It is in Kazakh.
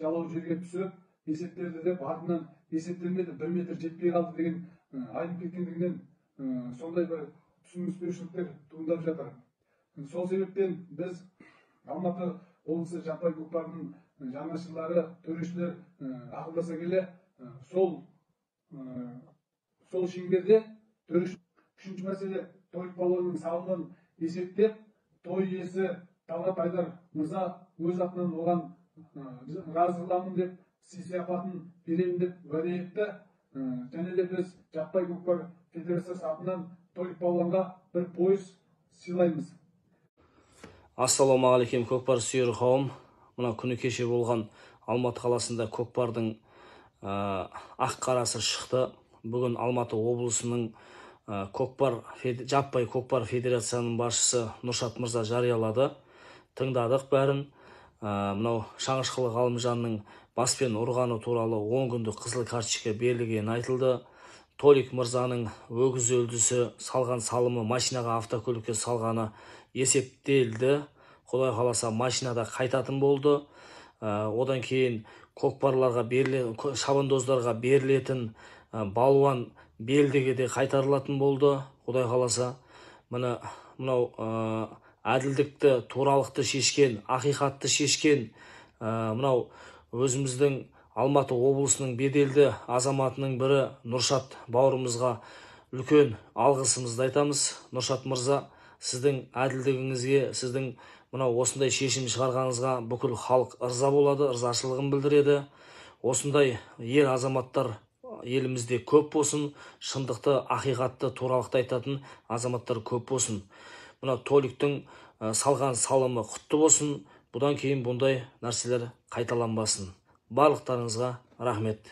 Жалау жерге түсіріп есептелді деп, артынан есептелмеді, 1 метр жетпей қалды деген айнып кеткендігінен сондай бір түсініспеушіліктер туындап жатыр. Сол себептен біз, Алматы облысы жаппай көкпарының жанашырлары, төрешілер ақылдаса келе, сол шеңберде төреші. Үшінші мәселе, Толик балуанның салымын есептеп, той иесі Талғат Айдар мырза өз атынан оған разы қыламын деп, сый сияпатын беремін деп уәде етті. Және де біз жаппай көкпар федерациясы атынан Толик балуанға бір пойыз сыйлаймыз. Ассалаумағалейкум, көкпар сүйер қауым. Мына күні кеше болған Алматы қаласында көкпардың ақ қарасы шықты. Бүгін Алматы облысының көкпар жаппай көкпар федерациясының басшысы Нұршат мырза жариялады. Тыңдадық бәрін. Мынау Шаңышқылы Ғалымжанның баспен ұрғаны туралы 10 күндік қызыл карточка берілгені айтылды. Толик мырзаның өгіз өлдісі салған салымы, машинаға, автокөлікке салғаны есептелді. Құдай қаласа, машинада қайтатын болды. Одан кейін көкпарларға беріле, шабандоздарға берілетін балуан белдігі де қайтарылатын болды. Құдай қаласа, міне мынау әділдікті, туралықты шешкен, ақиқатты шешкен, мынау өзіміздің Алматы облысының беделді азаматының бірі Нұршат бауырымызға үлкен алғысымызды айтамыз. Нұршат мырза, сіздің әділдігіңізге, сіздің мынау осындай шешім шығарғаныңызға бүкіл халық ырза болады, ырзашылығын білдіреді. Осындай ер азаматтар елімізде көп болсын, шындықты, ақиқатты, туралықты айтатын азаматтар көп болсын. Мына Толиктің салған салымы құтты болсын, бұдан кейін бұндай нәрселер қайталанбасын. Барлықтарыңызға рахмет.